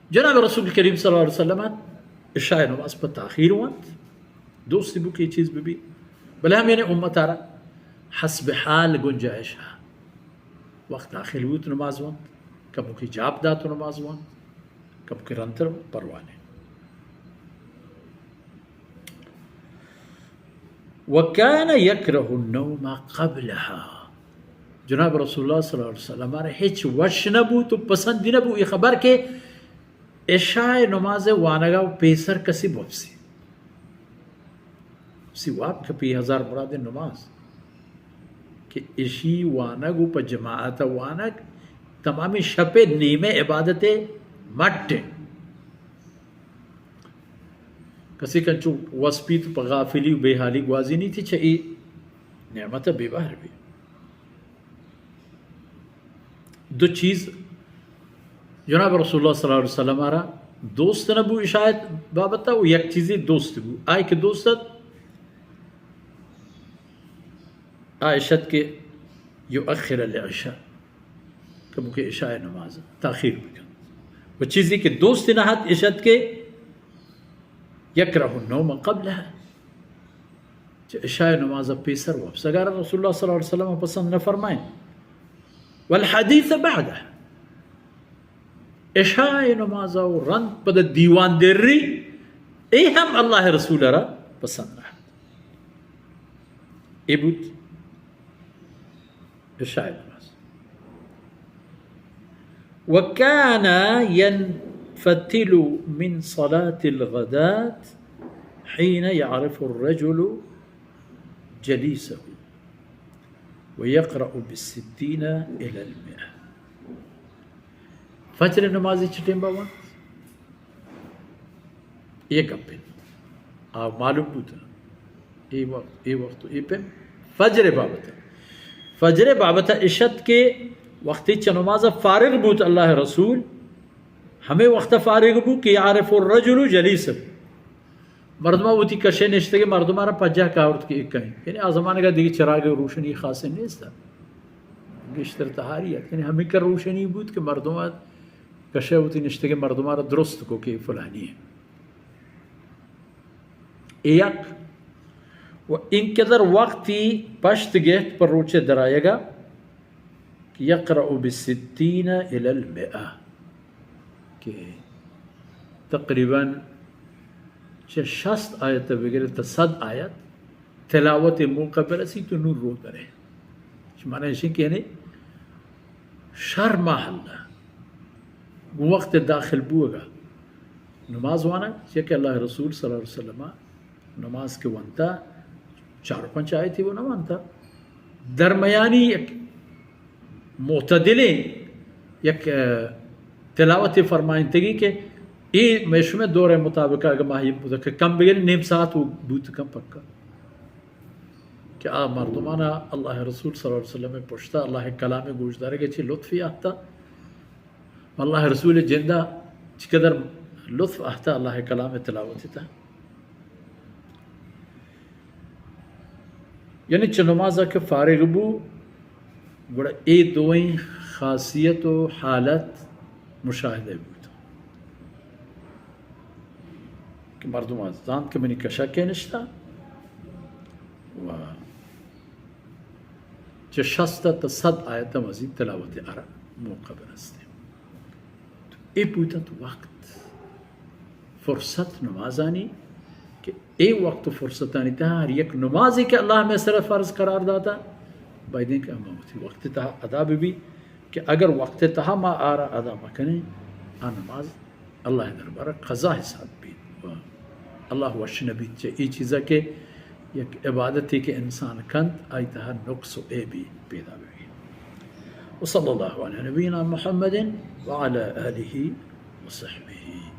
جناب رسول کریم صلی اللہ علیہ وسلم عشاء نماز پہ تاخیر وانت، دوست بو کہ اے چیز بہ بی، بلے ہمے امت ءَ را حسب حال گنجائش ءَ وقت داخل بوت نماز وانت، کموکی جاپ دات و نماز وانت، کموکی رندتر وانت، پرواہ نہ۔ وكان يكره النوم قبلها۔ جناب رسول اللہ صلی اللہ علیہ وسلم ءَ را ہچ وش نہ بوت و پسند نہ بوت اے خبر کہ عشاء نماز ءِ وانگ ءَ پیسر کسے بوپسی۔ سی واب کپی، ہزار مراد نماز کہ اشی وانگ و پہ جماعت وانگ تمامی شپ ءِ نیمہ عبادت ءِ مٹ انت۔ کسے کہ انچو وسپیت پہ غافلی و بے حالی گوازینیت، چہ اے نعمت ءَ بے بہر بی۔ دو چیز جناب رسول اللہ صلی اللہ علیہ وسلم ءَ را دوست نہ بو عشاء بابت ءَ، و یک چیزے دوست بو، آئی کہ دوست ات، آ اش ات کہ يؤخر العشاء، کموکی عشاء نماز تاخیر بکن۔ و چیزے کہ دوست نہ ات اش ات کہ يكره النوم قبلها، چہ عشاء نماز پیسر وپسگ ءَ را رسول اللہ صلی اللہ علیہ وسلم پسند نہ فرمائیں۔ والحديث بعده، عشاء نماز ءَ رند پد دیوان دری، اے ہم اللہ رسول ءَ را پسند نہ ات۔ اے بوت عشاء نماز۔ وكان ينفتل من صلاة الغداة حين يعرف الرجل جليسه ويقرأ بالستين إلى المائة۔ فجر نماز چہ ٹیم ءَ وانت؟ اے گپ انت۔ آ معلوم بوت۔ اے وقت، اے وقت، اے پیم فجر بابت۔ فجر بابت اش ات کہ وقتی چہ نماز فارغ بوت اللہ رسول، ہمے وقت فارغ بو کہ يعرف الرجل جليسه۔ مردماں وتی کشے نشتگیں مردماں را پجاہ کاورت کہ اے کئے انت۔ یعنی آ زمانگ ءَ دگہ چراگ روشنی خاصیں نیست ات۔ گیشتر تہاری ات۔ یعنی ہمینکہ روشنی بوت کہ مردماں کشے وتی نشتگیں مردماں را درست کو کہ اے فلانی انت۔ اے یک۔ و اینقدر وقتی پشت گہت پر روچ درآیگ ءَ کہ يقرأ بالستين إلى المائة، کہ تقریباً چہ شست آیت بگرے تا صد آیت تلاوت موقع برسی تو نور رو درے۔ چہ معنی ایشی کہ یعنی شر محل گوں وقت داخل بوگا نماز وانگ، چیا کہ اللہ رسول صلی اللہ علیہ وسلم نماز کہ ونتا، چار پنچ آیتی و نہ ونتا، درمیانی یک معتدلیں یک، اه، تلاوت فرمائنتگی کہ اے مئے شمئے دور مطابق اگہ ما یہ بوتا کہ کم بگریں نیم ساعت و بوت کم پکا کہ آ مردمانا اللہ رسول صلی اللہ علیہ وسلم پشتا اللہ کلام گوش دارگ چی لطفی آتا۔ اللہ رسول جندا چقدر لطف آتا اللہ کلام تلاوت تا۔ یعنی چہ نمازا کہ فارغ بو، گڑا اے دوئیں خاصیت و حالت مشاہدہ بوت کہ مردم زانت کہ منی کشکے نشتا و چہ شست تا صد آیت مزید تلاوت ارا موقع برستے۔ تو اے بوتنت وقت، فرصت نمازانی کہ اے وقت و فرصتانی تہا ہر یک نمازے کہ اللہ مئے سر فرض قرار داتا، بایدیں کہ ہما وتی وقت تہا ادا بہ بی کہ اگر وقت تہا ما آرا ادا مکنیں، آ نماز اللہ دربارہ قضا حساب بیت و اللہ وش نبیت چہ اے چیزا کہ یک عبادتے کہ انسان کنت، آئی تہا نقص و عیبی پیدا بہ بیت۔ وصلی اللہ علی نبینا محمد وعلی آلہ وصحبہ۔